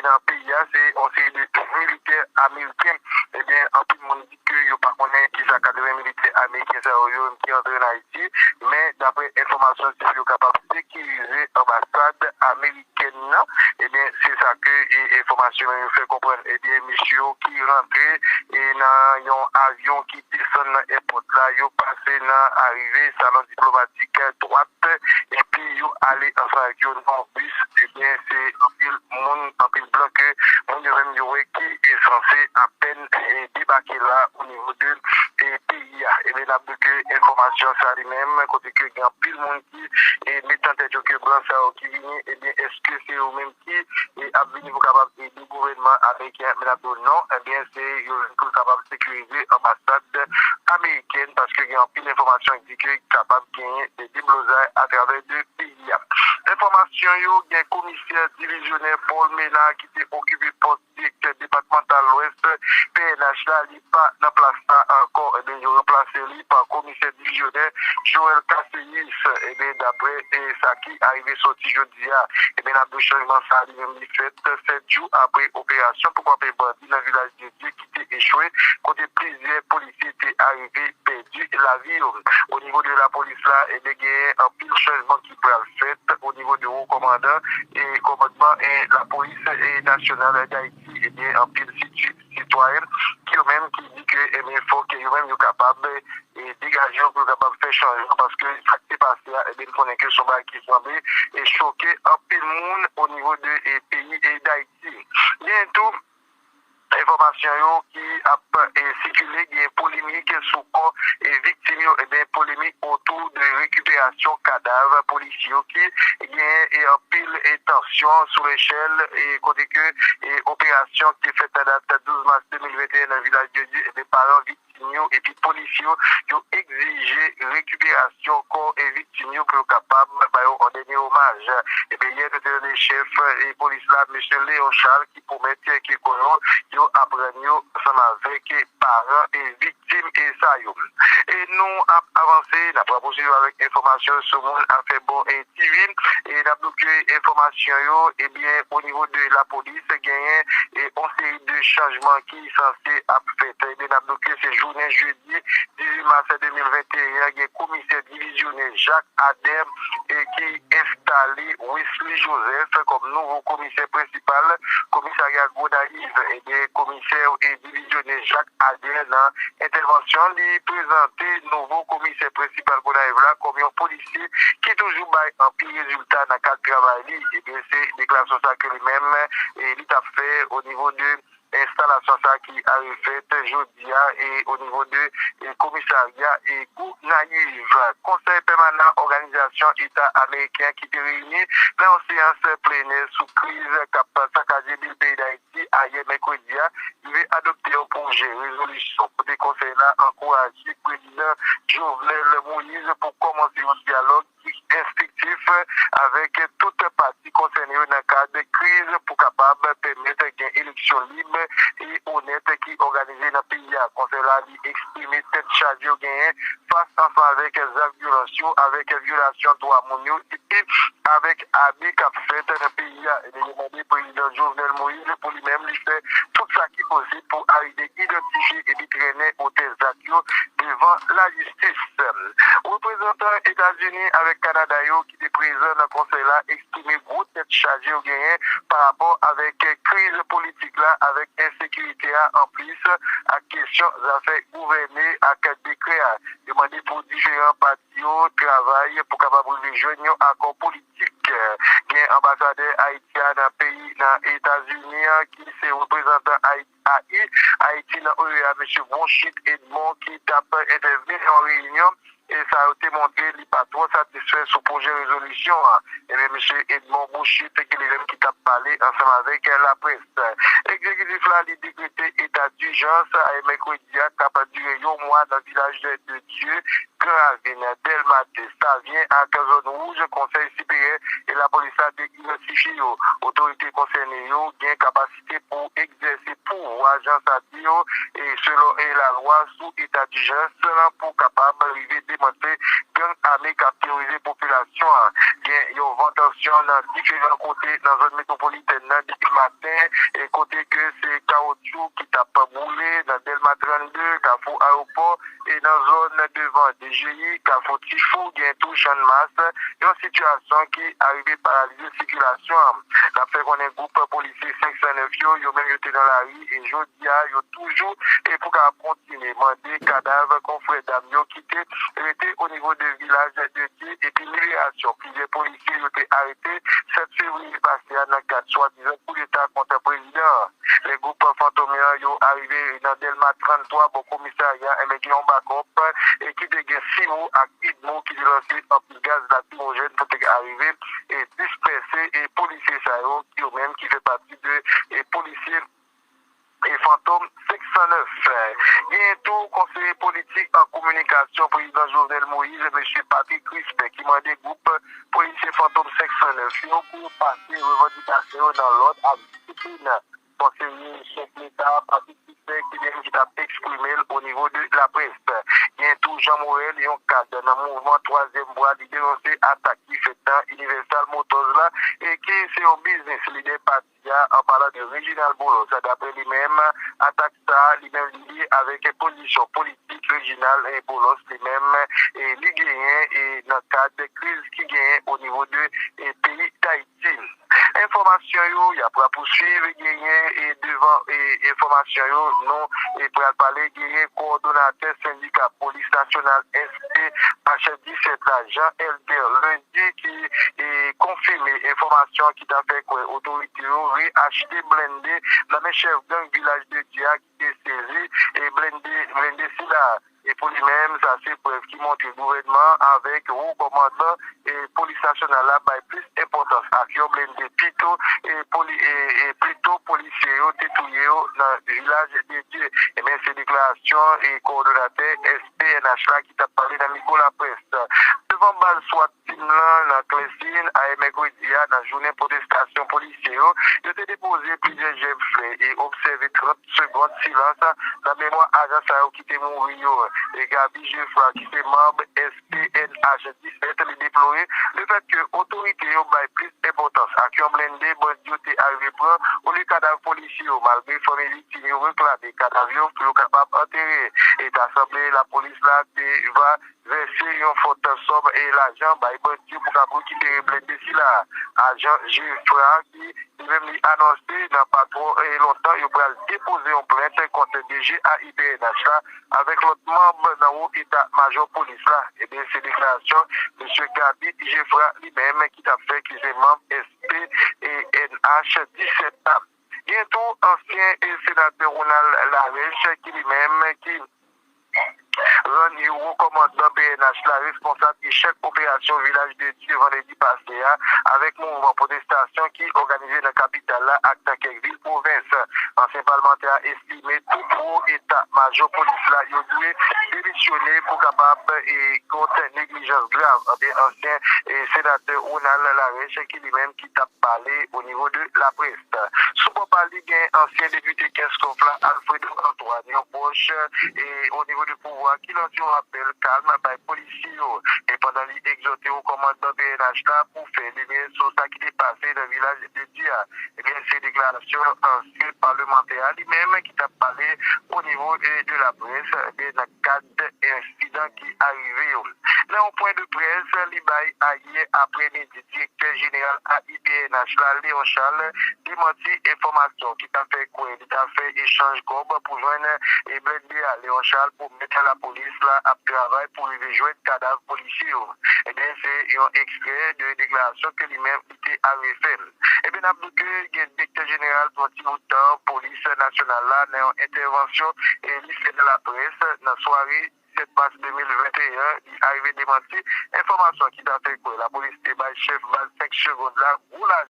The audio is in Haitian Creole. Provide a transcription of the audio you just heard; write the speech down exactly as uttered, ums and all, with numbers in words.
nan peyi a, se yon seri de militè ameriken. Ebyen, anpil moun di ke yo pa konnen kisa katreven militè ameriken sa yo, yo menm ki antre an Ayiti, men daprè enfòmasyon, se pou yo kapab sekirize anbasad amerikèn nan. Ebyen, se sa ke, e, enfòmasyon yo fè konprann. Ebyen, mesye yo ki rantre, e, nan yon avyon ki desann nan èpòt la, yo pase nan arive salon diplomatik dwat, epi yo ale ansanm avèk yo nan yon bis. Ebyen, se anpil moun, anpil blan ke moun yo menm yo wè ki sanse apèn, e, debake la o nivo de, e, peyi a. Ebyen, n ap di ke enfòmasyon sa li menm, kote ke gen anpil moun ki, e, met nan tèt yo ke blan sa yo ki vini, ebyen, èske se yo menm ki, e, ap vini pou kapab ede gouvènman ameriken an? Men n ap di w non, ebyen, se yo menm pou kapab sekirize anbasad amerikèn, paske gen anpil enfòmasyon ki di ke kapab genyen de deblozay atravè de peyi a. Enfòmasyon yo, gen komisè divizyonè Paul Ménard ki te okipe pòs direktè depatmantal Lwès, P N H la, li pa nan plas la ankò. Ebyen, yo ranplase li pa komisè divizyonè Joël Casséus. Ebyen, daprè, e, sa ki arive soti jodi a, ebyen, n ap di w chanjman sa a li menm li fèt sèt jou apre operasyon pou kwape bandi nan Vilaj de Dye ki te echwe, kote plizyè polisye te arive pèdi lavi yo. O nivo de lapolis la, ebyen, genyen anpil chanjman ki pral fèt o nivo de wo kòmandan e kòmandman e lapolis e nasyonal Dayiti. Ebyen, anpil siti-, sitwayen ki yo menm ki di ke, ebyen, fòk yo menm yo kapab, e, degaje yo pou yo kapab fè chanjman, paske sa k te pase a, ebyen, n konnen ke se yon bagay ki sanble e choke anpil moun o nivo de, e, peyi e Dayiti. Gen tou enfòmasyon yo ki ap, e, sikile, gen polemik sou kò, e, viktim yo, ebyen, polemik otou de rekiperasyon kadav polisye yo ki genyen, e, anpil, e, tansyon sou lechèl, e, kote ke, e, operasyon ki te fèt nan dat douz mas de mil venteyen nan Vilaj de Dye, ebyen, paran viktim yo epi polisye yo, yo egzije rekiperasyon kò, e, viktim yo pou yo kapab ba yo yon dènye omaj. Ebyen, yè, nou te tande chèf, e, polis la, mesye Léon Charles, ki pwomèt ke kò yo, yo ap rann yo ansanm avèk paran e viktim e sa yo. E nou ap avanse, n ap rapousuiv avèk enfòmasyon sou Moun Afè Bon e T V. E n ap di w ke enfòmasyon yo, ebyen, o nivo de lapolis, genyen, e, yon seri de chanjman ki sanse ap fèt. Ebyen, n ap di w ke se jounen jedi dizuit mas de mil venteyen an, gen komisè divizyonè Jacques Adair, e, ki enstale Wesley Joseph kòm nouvo komisè prensipal komisarya Gonayiv. Ebyen, komisè e divizyonè Jacques Adair, nan entèvansyon li, prezante nouvo komisè prensipal Gonayiv la kòm yon polisye ki toujou bay anpil rezilta nan kad travay li. Ebyen, se deklarasyon sa ke li menm, e, li t ap fè o nivo de enstalasyon sa ki arive fèt jodi a, e, o nivo de, e, komisarya e Gonayiv. Konsèy pèmanan Òganizasyon Eta Ameriken ki te reyini nan yon seyans plenè sou kriz k ap sakaje bil peyi Dayiti ayè mèkredi a, rive adopte yon pwojè rezolisyon kote konsèy la ankouraje Prezidan Jovenel Moïse pou kòmanse yon dyalòg ki enstriktif avèk tout pati konsène yo nan kad kriz pou kapab pèmèt gen eleksyon lib e onèt ki òganize nan peyi a. Konsèy la, li eksprime tèt chaje yo genyen fas ansanm avèk zak vyolans yo, avèk vyolasyon dwa moun yo, epi avèk abi k ap fèt nan peyi a. Ebyen, yo mande Prezidan Jovenel Moïse pou li menm li fè tout sa ki posib pou arete, idantifye epi trennen otè zak yo devan lajistis. Reprezantan Etazini avèk Kanada yo ki te prezan nan konsèy la eksprime gwo tèt chaje yo genyen pa rapò avèk kriz politik la, avèk ensekirite a, anplis ak kesyon zafè gouvène ak dekrè a. Yo mande pou diferan pati yo travay pou kapab rive jwenn yon akò politik. Gen anbasadè Ayiti a nan peyi, nan Etazini an, ki se reprezantan Ayi-, A I, Ayiti nan O E A, mesye Bronchit Edmond, ki t ap entèvni nan yon reyinyon, e sa yo te montre li pa twò satisfè sou pwojè rezolisyon an. Ebyen, mesye Edmond Bronchit, ki li menm ki t ap pale ansanm avèk laprès. Egzekitif la, li dekrete eta dijans ayè mèkredi a, k ap dire yon mwa nan Vilaj de Dye, Gran Ravin, Dèlma de, Savyen ak zòn wouj Konsèy Siperyè e Lapolis la te idantifye yo. Otorite konsène yo gen kapasite pou egzèse pouvwa jan sa di yo e selon e lalwa sou eta dijans lan pou kapab rive demantle gang ame k ap teworize popilasyon an. Gen yon van tansyon nan diferan kote nan zòn metwopolitèn nan depi maten e kote ke se kawotchou ki t ap boule nan Dèlma trannde, Kafou Ayewopò e nan zòn devan D G I, Kafou Tifou, gen tou Channmas, yon sitiyasyon ki arive paralize sikilasyon an. N ap fè konnen gwoup polisye senk san nèf yo, yo menm yo te nan lari e jodi a, yo toujou e pou ka kontinye mande kadav konfrè dam yo ki te rete o nivo de Vilaj de Dye epi liberasyon plizyè polisye yo te arete sèt fevriye pase a nan kad swadizan koudeta kont prezidan an. Lè gwoup Fantom yo arive nan Dèlma tranntwa bò komisarya, enben gen yon bakòp e ki te gen simo ak idmo ki te lanse anpil gaz lakrimojèn pou te arive e dispèse e polisye sa yo, yo menm ki fè pati de e polisye e Fantom senk san nèf. Genyen tou konseye politik ak kominikasyon prezidan Jovenel Moïse, mesye Patrick Crispin, ki mande gwoup polisye Fantom senk san nèf yo pou pase revandikasyon yo nan lòd ak disiplin. Konseye chèf leta Patrick Crispin ki li menm ki t ap eksprime l o nivo de laprès. Gen tou Jean Morel, yon kad nan mouvman Twazyèm Bwa, li denonse atak ki fèt nan Universal Motors la e ki se yon biznis lidè pati a, an palan de Reginald Boulos. Daprè li menm, atak sa a, li menm li lye avèk pozisyon politik Reginald e Boulos li menm e li genyen e nan kad kriz ki genyen o nivo de e peyi Dayiti. Enfòmasyon yo, y ap rapousuiv, genyen e devan e enfòmasyon yo, nou e pral pale, genyen kowòdonatè sendika polis nasyonal S P H disèt la, Jean Elder Lundi, ki e konfime enfòmasyon ki ta fè kwè otorite yo reachte blende nan men chèf gang Vilaj de Dye a ki te sezi e blende, blende sila. E pou li menm, sa se prèv ki montre gouvènman avèk wo kòmandan e polis nasyonal la bay plis enpòtans ak yon blende pito e poli-, e, e pito polisye yo te touye yo nan Vilaj de Dye. Ebyen, se deklarasyon e kowòdonatè S P N H la ki t ap pale nan mikwo laprès. Devan baz SWAT team lan nan Klèsin, ayè mèkredi a, nan jounen pwotestasyon polisye yo, yo te depoze plizyè jèb flè e obsève trant segond silans nan memwa ajan sa yo ki te mouri yo. E Gaby Geffrard, ki se manm S P N H disèt, li deplore lefètke otorite yo bay plis enpòtans ak yon blende bandi yo te arive pran olye kadav polisye yo, malgre fanmi viktim yo reklame kadav yo pou yo kapab antere. E ta sanble lapolis la te va vèse yon fòt sòm e lajan bay bandi yo pou kapab rekipere blende sila. Ajan Geffrard, ki li menm li anonse nan pa twò e lontan yo pral depoze yon plent kont D G A I P N H la avèk lòt manm nan wo eta majò polis la. Ebyen, se deklarasyon mesye Gaby Geffrard li menm ki t ap fè, ki se manm S P N H disèt la. Gen tou ansyen e senatè Ronald Larèche ki li menm ki rann yo wo kòmandman P N H la responsab echèk operasyon Vilaj de Dye vandredi pase a, avèk mouvman pwotestasyon ki òganize nan kapital la ak nan kèk vil pwovens. Ansyen palmantè a estime tout wo eta majò polis la yo dwe demisyone pou kapab e kont neglijans grav anvè ansyen e senatè Ronald Larèche ki li menm ki t ap pale o nivo de laprès. Sou bò pa li, gen ansyen depite Kenskòf la, Alfredo Antoine, yon pwòch e o nivo de pouvwa, ki lanse yon apèl kalm bay polisye yo. E pandan li egzòte wo kòmandman P N H la pou fè limyè sou sa ki te pase nan Vilaj de Dye a, ebyen, se deklarasyon ansyen palmantè a li menm ki t ap pale o nivo e de laprès, ebyen, nan kad ensidan ki arive yo. Nan yon pwen de près li bay ayè aprèmidi, direktè jeneral A I P N H la, Léon Charles, demanti enfòmasyon ki ta fè kwè li ta fè echanj kòb pou jwenn e blende a. Léon Charles pwomèt lapolis la ap travay pou rive jwenn kadav polisye yo. Ebyen, se yon ekstrè de deklarasyon ke li menm li te arive fè. Ebyen, n ap di ke gen direktè jeneral pou yon ti bout tan polis nasyonal la nan yon entèvansyon e li fè nan laprès nan sware sèt mas de mil venteyen, li arive demanti enfòmasyon ki ta fè kwè lapolis te bay chèf baz senk segond la gwo lajan